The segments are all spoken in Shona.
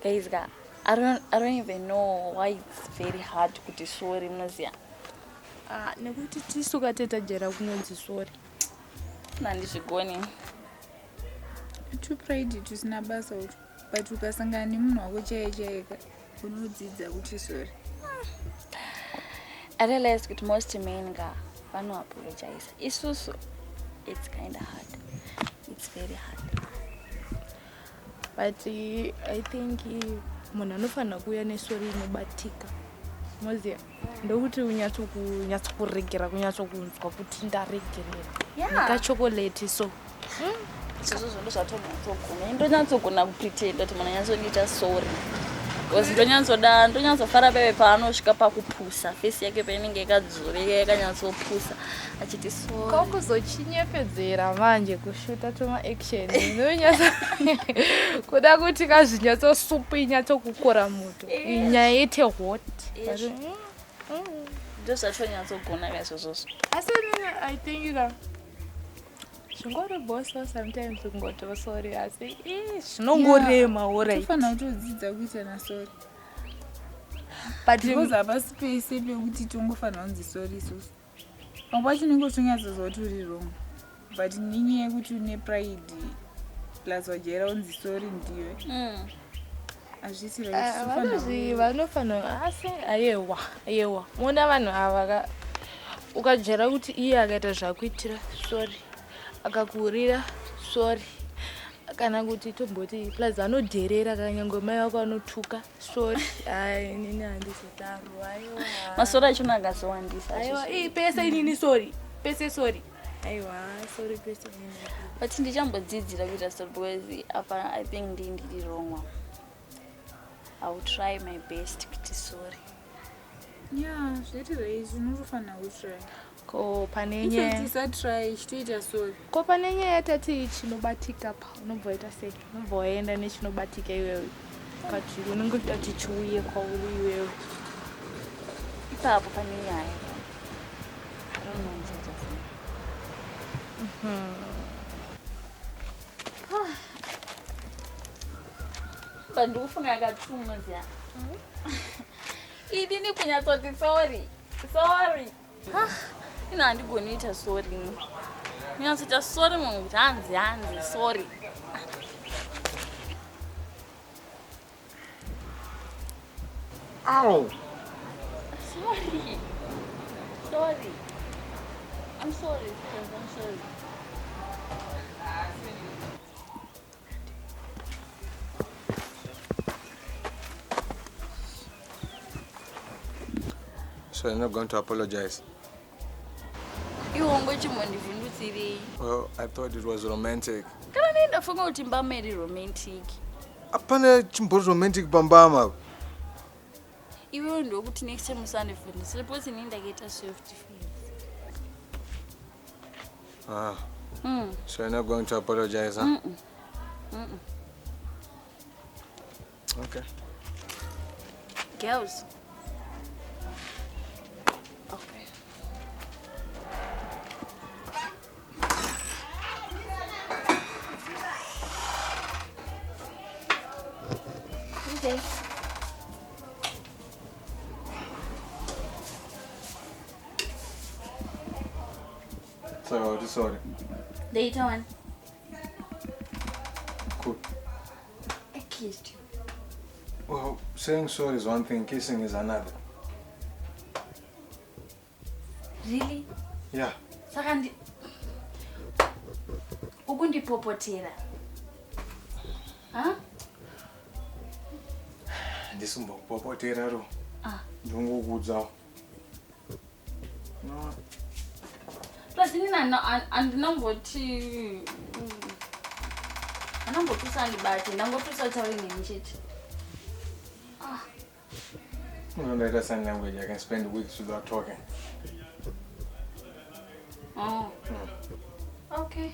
Guys ka, I don't even know why it's very hard kuti sorry, munoziva? Ah, nekuti tisu katetajera kunonzi sorry. Nandizvigoni. Tupride tusina basa utu, but ukasangana nemunhu wako chaiye chaika, unodzidza kuti sorry. I realized kuti most men ka vanoapologize. Isusu it's kind of hard, it's very hard. But I think munhu anofanira kuuya nesorry inobatika, moziva, ndokuti unyatsokuregera, kunyatsokunzwa kuti ndaregerera. Nekachokoleti so. Izvozvo ndo zvatonyatsogona. Ndonyatsogona kupretenda kuti munhu anyatsondiita sorry, because ndonyatsoda, ndonyatsofara peve paanosvika pakupusa, face yake painenge yakadzoreka, yakanyatsopusa, achiti sorry. Kwakuzochinyepedzera manje, kushuta tuma-action, inonyatso kuda kuti kazvinyatsosupu inyatsokukora muto, nyaya ite hot. Yes. Ndo zvatonyatsogona kaizvozvozvo. Asi inini I think ka zvingori boso sometimes kungoti sorry, asi ii, zvinongorema, alright. Tofanira kutodzidza kuita nasorry. But because hapasi pese pekuti tongofanira kunzi sorry isusu. Pamwe pacho unenge uchitonyatsozwa kuti uri wrong, but nenyaya yekuti une pride, plus wajaira kunzi sorry ndiwe, hazvisi right. Ah, Tofanira vanozvi vanofanira, asi ayewa, ayewa, muona vanhu ava ukajera kuti iye akaita zvakuitira sorry, akakuurira sorry, kana kuti tomboti plus anodherera, kanyange mai vako anotuka, sorry. Ai, inini handizodaro, aiwa. Masorry achona akazowandisa. Aiwa, ii, pese inini sorry, pese sorry, aiwa, sorry pese inini. But ndichambodzidzira kuita sorry, because apa I think ndiri wrong. I will try my best kuti sorry. Ya, zvete zvaizvi unotofanira kutry. Ko pane Ife nyaya tisatry chitoita sorry. Ko pane nyaya tati chinobatika pa, unobva waita sei? Unobva waenda nechinobatika iwewe, but unenge uchida kuti chiuye kwauri iwewe. Ipapo pane nyaya. I don't know ndichaita sei. But ndikufunga yakatumwa ziya idini kunyatsoti sorry, sorry. Ah, ino handigoni kuita sorry. Kunyatsoita sorry munhu kuti hanzi hanzi sorry. Ow! Sorry, sorry, I'm sorry. Serious, I'm sorry. So you're not going to apologize? Iwe ungochimbondivhundutsirei? Well, I thought it was romantic. Kana nei ndafunga kuti mbama iri romantic? Hapana chimbori romantic pambama apa. Iwewe ndokuti next time usandivhundusire, because inini ndakaita self defense. Ah. So you're not going to apologize, huh? Mm-mm. Okay. Girls, okay. Okay. So, sorry. Later one. Cool. I kissed you. Well, saying sorry is one thing, kissing is another. Really? Yeah. Saka ndi ukundipopotera, ha? Ndisimbokupopotera ro. Ah. Ndingokuudzawo. No. Plus inini handinamboti handamboti usandibate, ndangoti usataure neni chete. Unoita sign language. I can spend weeks without talking. Oh. Okay.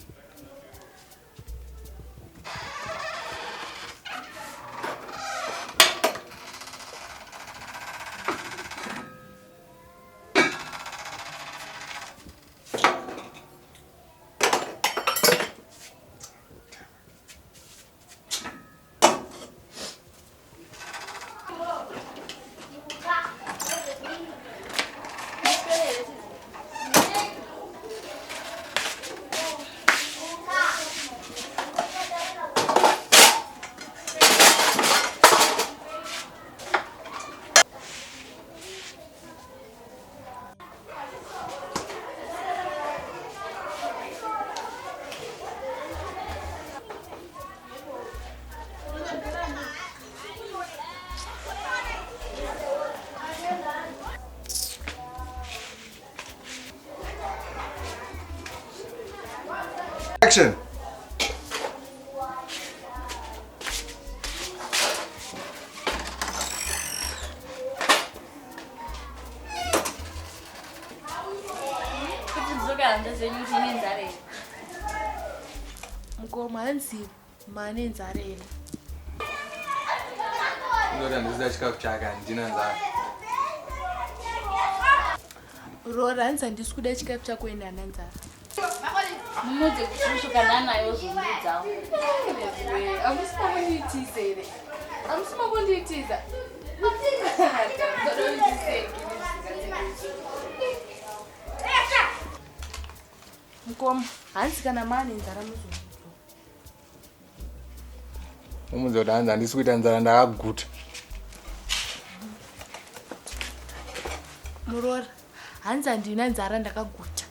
Action! Kuti dzoka hanzvadzi yenyu kuti ine nzara here? Mukoma hanzi mane nzara here? Ndinoti handisida chikafu chake, handina nzara. Roora hanzi handisi kuda chikafu chako ende hana nzara. Mumudze kuti usvika nanayo zomudzawo. Hamusi makundiitiza here? Hamusi makundiitiza? Mukoma, hanzi kana maane nzara muzomudzo. Mumudze kuti hanzi handisi kuita nzara ndakaguta. Muroora, hanzi handina nzara ndakaguta.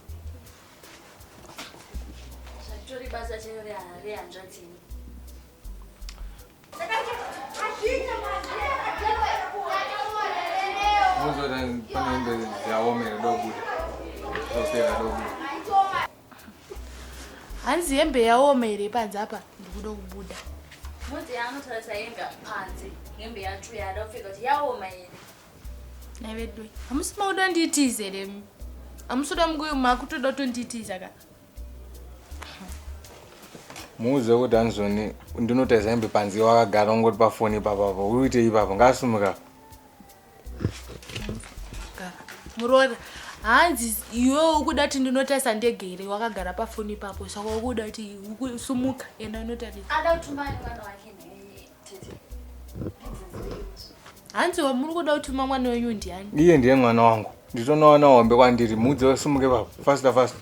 Zvatori basa chairo rehanzvadzi yenyu. Mumudze kuti pane hembe dzaomera dobuda. Dopfeka dobuda. Hanzi hembe yaoma here panze apa ndikuda kubuda. Mudzi yaanotarisa hembe panze, hembe yacho yaada kupfeka kuti yaoma here. Naivedu, hamusi makuda ndiitize here? Hamusi kuda makutoda kutondiitiza ka? Muudze kuti hanzoni ndinotarisa hembe panze wakagara ungoti pafoni ipapapo uite ipapo ngasumuka. Gara. Muroora, hanzi iwe ukuda kuti ndinotarisa ndege here wakagara pafoni ipapo saka ukuda kuti sumuka enda unotarisa. Ada kutuma ani mwana wake nhai tete? Hanzi wamuri kuda kutuma mwana wenyu ndiani? Iye ndiye mwana wangu. Nditonowana hombe kwandiri. Muudze usumuke papo. Faster faster.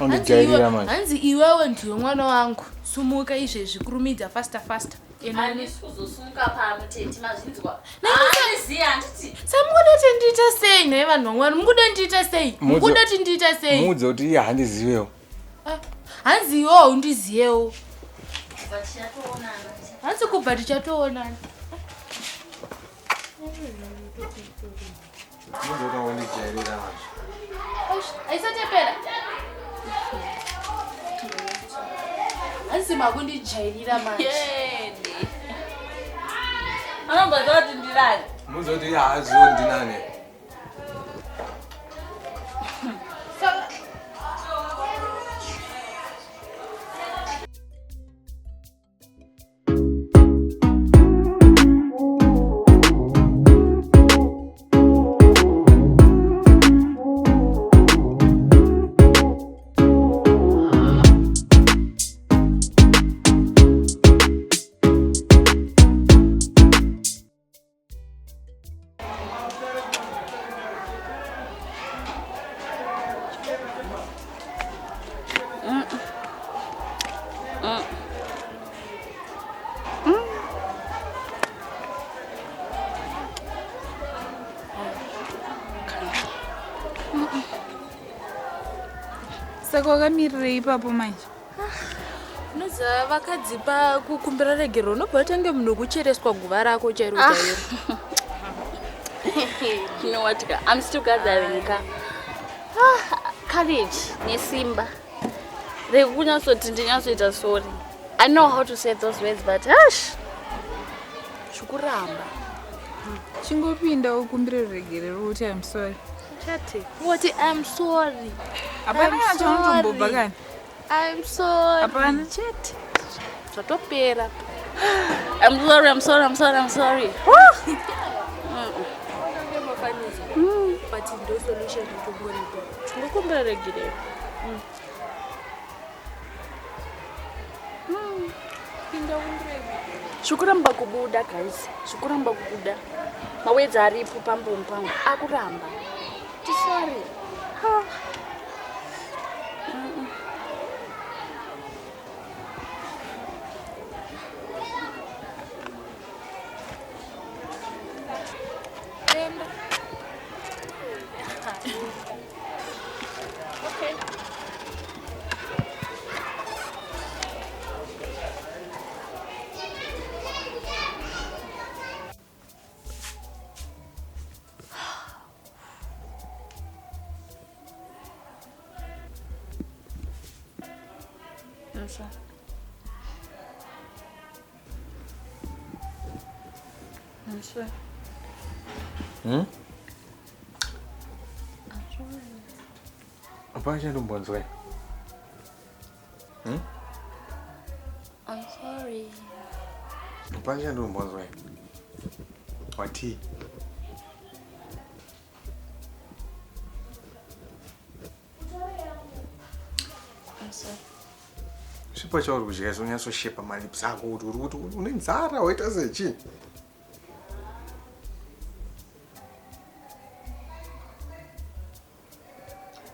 Undijairira manje. Hanzi iwewe ndiwe mwana wangu. Sumuka izvezvi kurumidza faster faster. Handisi kuzosumuka pano tete mazvinzwa. Handizivi handiti. Samukuda kuti ndiite sei nhai vanhu vamwari? Mukuda ndiite sei? Mukuda kuti ndiite sei? Muudze kuti iye handizivewo. Hanzi iwewo haundizivewo. Kubva tichatoonana. Hanzi kubva tichatoonana. Muudze kuti wandijairira manje. Haisati yapera. Hanzi makundijairira manje. Yende. Anomboziva kuti ndirani. Muudze kuti iye haazivo ndinani. Saka wakamirirei ipapo manje? Unoziva vakadzi pakukumbira regero unobva watange munhu wekuchereswa guva rako chairo chairo. You know what? I'm still gathering ka. Courage nesimba. Rekunyatsoti ndinyatsoita sorry. I know how to say those words but ash. Zvikuramba. Chingopinda ukumbire ruregerero uti I'm sorry. Chate. Woti I'm sorry. Hapana I'm kana chaunotombobva sorry. kani. I'm sorry. Hapana. Chete. Zvatopera. I'm sorry, I'm sorry, I'm sorry, I'm sorry. But ndo solution itongoripo. Chingokumbira regerero. Zvikuramba kubuda guys. Zvikuramba kubuda. Mawedzi aripo pamuromo pangu akuramba. Tisori. Ha. Enda. Okay. sorry. I'm sorry. Hmm? I'm sorry. Hapana chandombonzwa. Hmm? I'm sorry. Hapana chandombonzwa. Watii? I'm sorry. Chipo chauri kudya izvo unyatsoshepa malips ako kuti uri kuti une nzara waita sechi.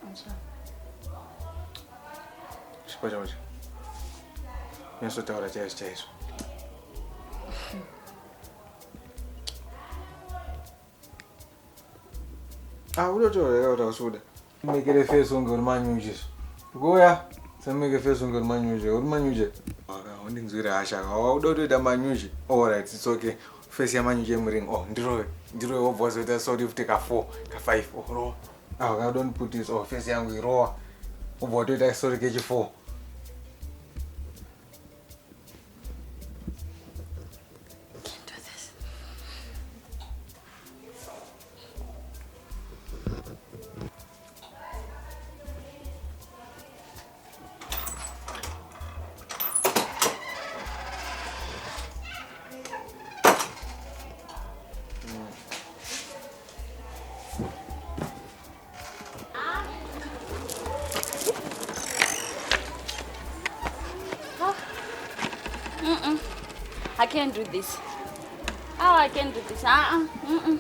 I'm sorry. Chipo chauri. Unyatsotaura chaizvo chaizvo. Ah, unotaura kuti hausi kuda. Mekere face unge uri manyuchi. Kuuya. Sameke face unge uri manyuchi. Uri manyuchi. Aka undinzwira hasha. Wauda kutoita manyuchi. All right, it's okay. Face yamanyuchi emuring. Oh, ndirove. Ndirove wobva wazoita sorry futi ka 4, ka 5. Oh, rowa. Ah, okay, don't put this. Oh, face yangu irowa. Wobva watoita sorry kechi 4. Can't do this. I can't do this. Oh, I can't do this. Uh-uh. Mm-mm.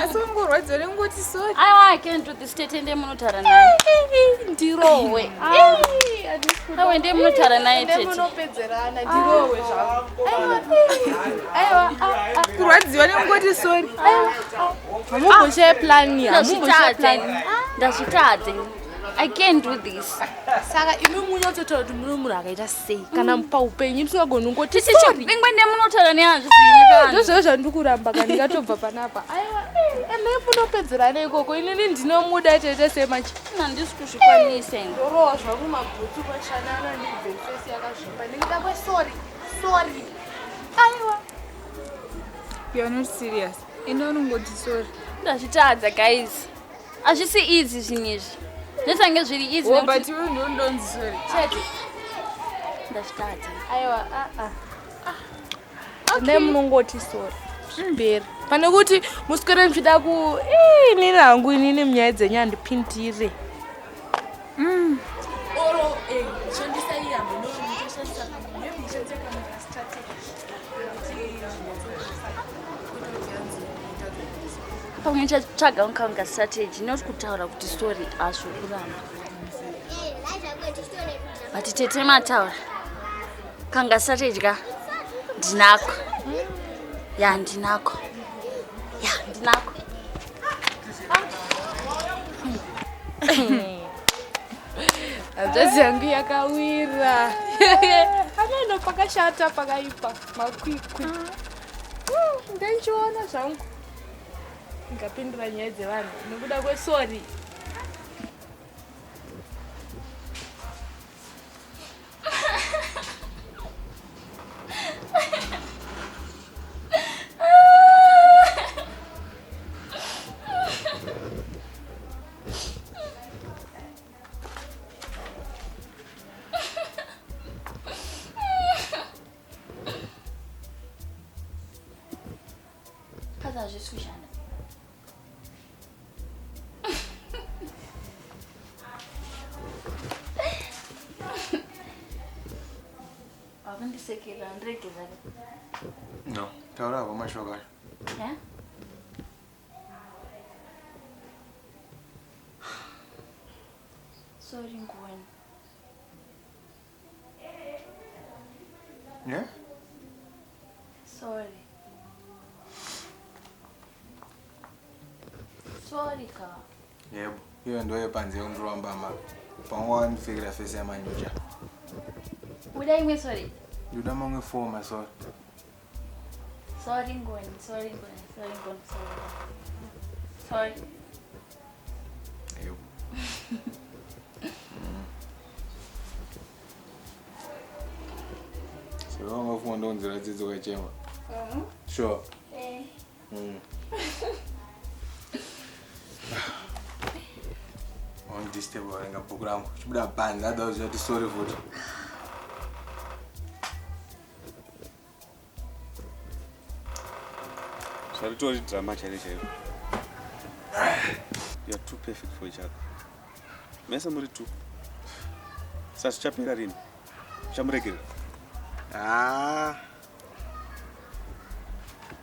Asi wangorwadziwa nengoti sorry. Aiwa, I can't do this. Tete ndiye munotaura naye. Ndirowe. Ah. Aiwa, ndiye munotaura naye Ende tete. munopedzerana ndirowe zvangu. Aiwa, aiwa. Kurwadziwa nengoti sorry. Hamumboshaye plani, hamumboshaye Ndazvitadze. plani. Ndazvitadze. I can't do this. Saka imi munyatsotaura kuti muno munhu akaita sei kana paupenyu musingagoni kungoti Tete, sorry. ingwe ndiye munotaura naye hazvizivi. Ndozvo zvandiri kuramba kana ndikatobva panapa. Aiwa, ende munopedzerana ikoko. Inini ndinomuda tete semachi. Handisi kuzvikwanisa ini. Ndorowa zvangu mabhutsu pashanana ndibve face yakazvimba. Ndikuda kwesorry, sorry. Aiwa. You are not serious. Ende unongoti sorry. Ndazvitadza guys. Hazvisi easy zvinhu izvi. Zvesange zviri easy Oh, nekuti but iwe ndondonzi sorry. Chete. ndazvitadza. Aiwa, ah ah. Ende munongoti sorry. Zvipere. Pane kuti muswere muchida ku inini hangu inini munyaya dzenyu handipindire. Oro shandisa iyambo ndomushandisa maybe mushandise kamwe kastrategy. Pamwe ndichatsvaga kanga strategy not kutaura kuti sorry azvo kuramba. But tete mataura. Kanga strategy ka ndinako. Ya ndinako. Ya ndinako. Hanzvadzi yangu yakawira. Ameno pakashata pakaipa makwikwi. Ndenchiona zvangu. Ngapindura nyaya dzevanhu nekuda kwesorry. Kaza hazvisi kushanda. Wakundisekera ndiregeza. No. Taura hako mashoko acho. Yeah? Sorry Ngoni. Yeah? Sorry. Sorry ka. Yebo. Iyo ndo yepanze yondiramba ma. Pamwe wandifikira face yamanyucha. Uda imwe sorry. Ndoda mamwe 4 masori. Sorry Ngoni, sorry Ngoni, sorry Ngoni, sorry. Sorry. Yebo. Wangafunga ndonzira tsitsi ukachema. Sure. Eh. Wandidisturb waverenga bhuku rangu. Chibuda panze otherwise uchati sorry futi. Zvaritori drama chairo chairo. You are too perfect for each other. Mese muri two. Sasa zvichapera rini? Uchamuregerera? Ah.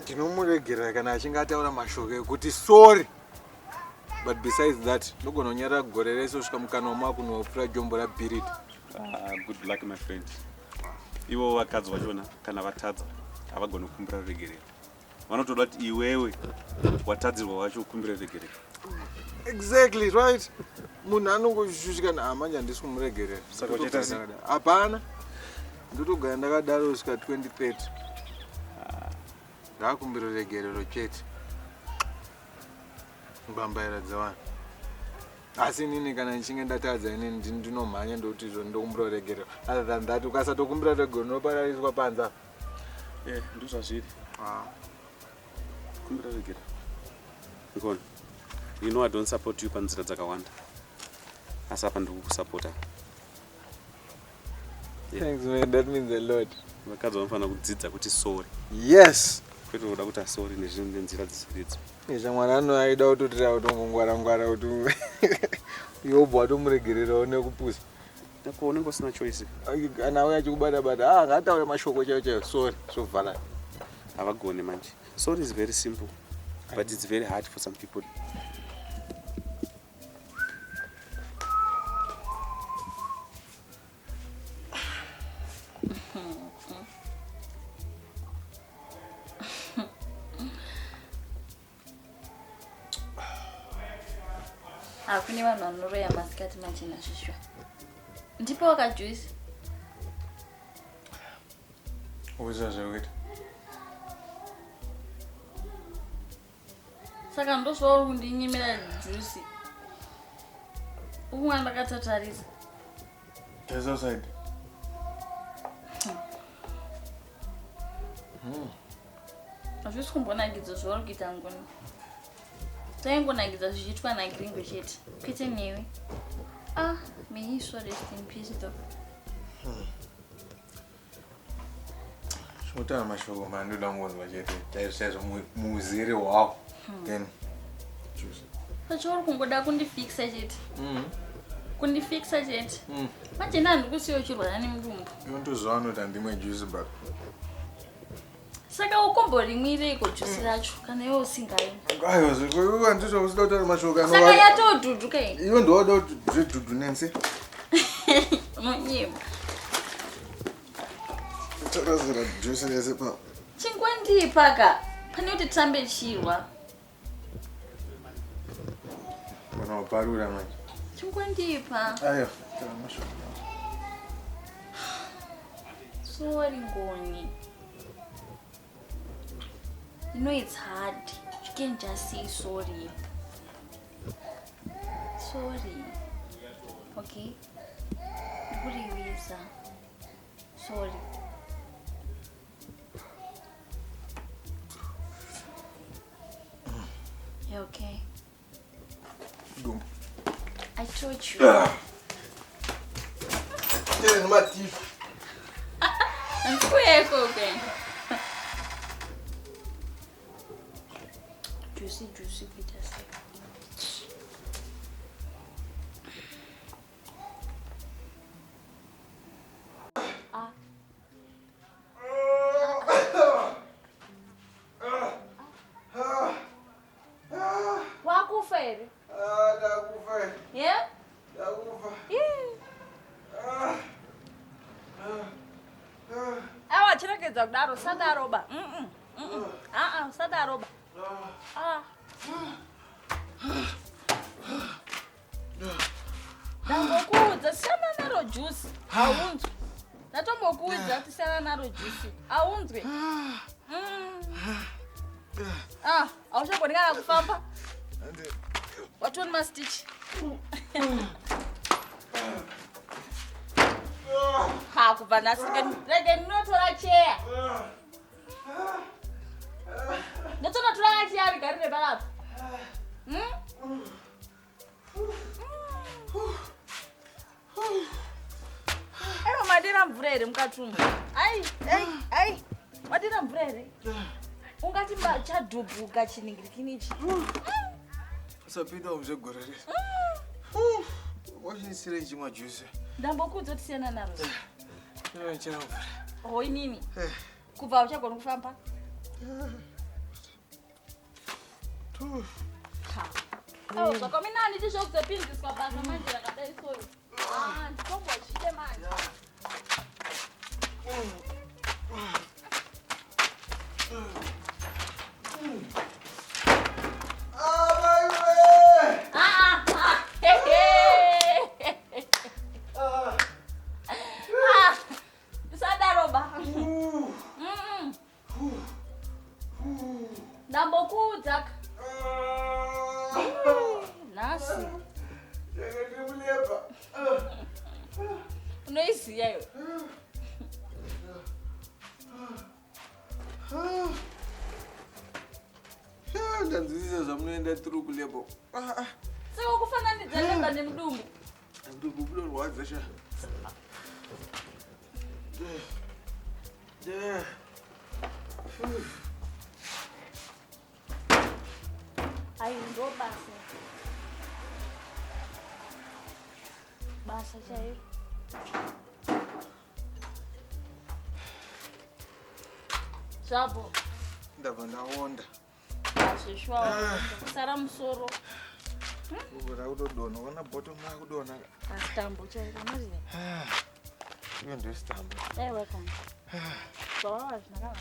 Ndinomuregerera kana achinge ataura mashoko ekuti sorry. But besides that, ndogona kunyarara gore rese kusvika mukanwa mako kunopfura jombo rabhiridi. Ah, good luck my friend. Ivo vakadzi vachona kana vatadza havagoni kukumbira ruregerero. Vanotoda kuti iwewe watadzirwa wacho ukumbire ruregerero. Exactly right. Munhu anongoshushikana ah manje handisi kumuregerera. Saka uchaita sei? Hapana. Ndotogara ndakadaro kusvika 2030. Ngakumbire ruregerero chete. Mbambaira dzevanhu. Asi inini kana ndichinge ndatadza inini ndinomhanya ndokuti izvo ndokumbira ruregerero. Other than that ukasatokumbira ruregerero unoparariswa panze apa. Eh, ndozvazviri. Ah. Kumbira ruregerero. Ngoni. You know I don't support you panzira dzakawanda. Asi apa ndiri kukusapota. Yeah. Thanks man, that means a lot. Vakadzi vanofanira kudzidza kuti sorry. Yes. Kwete kuda kuti asori nezvinhu nenzira dzisiridzo. Izvo mwana ano aida kutotira kutongongwara ngwara kuti iwe ubva watomuregererawo nekupusa. Ko unenge usina choice. Kana auya achikubata bata, ah ngataure mashoko chaiyo chaiyo sorry, zvovharana. Havagone manje. Sorry is very simple, but it's very hard for some people. Hakune vanhu vanoroya masikati machena zvishwa. Ndipo wakajuice. Uza zvekuita. Saka ndozvauri kundinyimira juice. Ukumwa ndakatatarisa. There's outside. Hazvisi kumbonakidza zvauri kuita ngoni. Taingonakidza zvichiitwa naGringo chete, kwete newe. Ah, may he so rest in peace though. Chinotaura mashoko mandoda kungonzwa chete chaizvo chaizvo muuzere hwawo. Then choose. Pachauri kungoda kundifixa chete. Kundifixa chete. Manje nani ndikusiya uchirwara nemudumbu. Iwe ndoziva vanoti handimwe juice but Saka ukomborimwireiko juice racho kana iwe usingaimwi? Aiwa zvekuiwe handizvo usida kutaura mashoko Saka anova. yatodhudhuka iyi. Iwe ndoda kuti zvedhudhu nense. Unonyema. Takazira juice rese pa. Chingwandipaka pane kuti tirambe chirwa. Kana waparura manje. Chingwandipa. Aiwa, taura mashoko. Sorry Ngoni. You know it's hard. You can't just say sorry. Sorry. Okay? Ndikurevesa. Sorry. You okay? Dumbu. I told you. Tere nemativi. Handikuyeko okay. Juicy, juicy, kuita sei? Ah. Wakufa here? Ah, ndakufa. Yeah? Ndakufa. Yeah. Awa chiregedza kudaro, sadaro ba. Ah, sadaro ba. Ah. Ndambokuudza siyana naro juice. Haunzwi. Ndatombokuudza kuti siyana naro juice. Haunzwi. Ah, hauchagoni kana kufamba. Watoni mastitch. Ha. Ha, kubva nhasi rege ndinotora cheya. Ndotonotora kacheya rigarire panapa. Aiwa madira mvura here mukati umu? Ai, ai, ai. Madira mvura here? Ungati chadhubhuka chiningirikini ichi. Usapinda muzvegore rese. Washandisira ichimwa juice. Ndambokuudza kuti siyana naro. Chera mvura. Ho inini. Kubva uchagona kufamba? Oh, zvakamina handiti zvokuzopinziswa basa manje rakadai soyo. Ah, nditombozvide manje. Ah, ah, hehe. Ah, usadaro ba. Ndambokuudza ka. Nhasi unoiziya iwe. Ndanzwisisa zvamunoenda through kulebo. Saka kufananidza leba nemudumbu. Mudumbu unorwadza sha. Ai, ndo basa. Basa chairo. Zvapo. Ndabva ndaonda. Zveshuwa kusara musoro. Ubva rakutodonha, ukaona bottom rakudonha. Asitambo chairo unoziva. Iyo ndositambo. Aiwa kana. Zvawava zvinakana.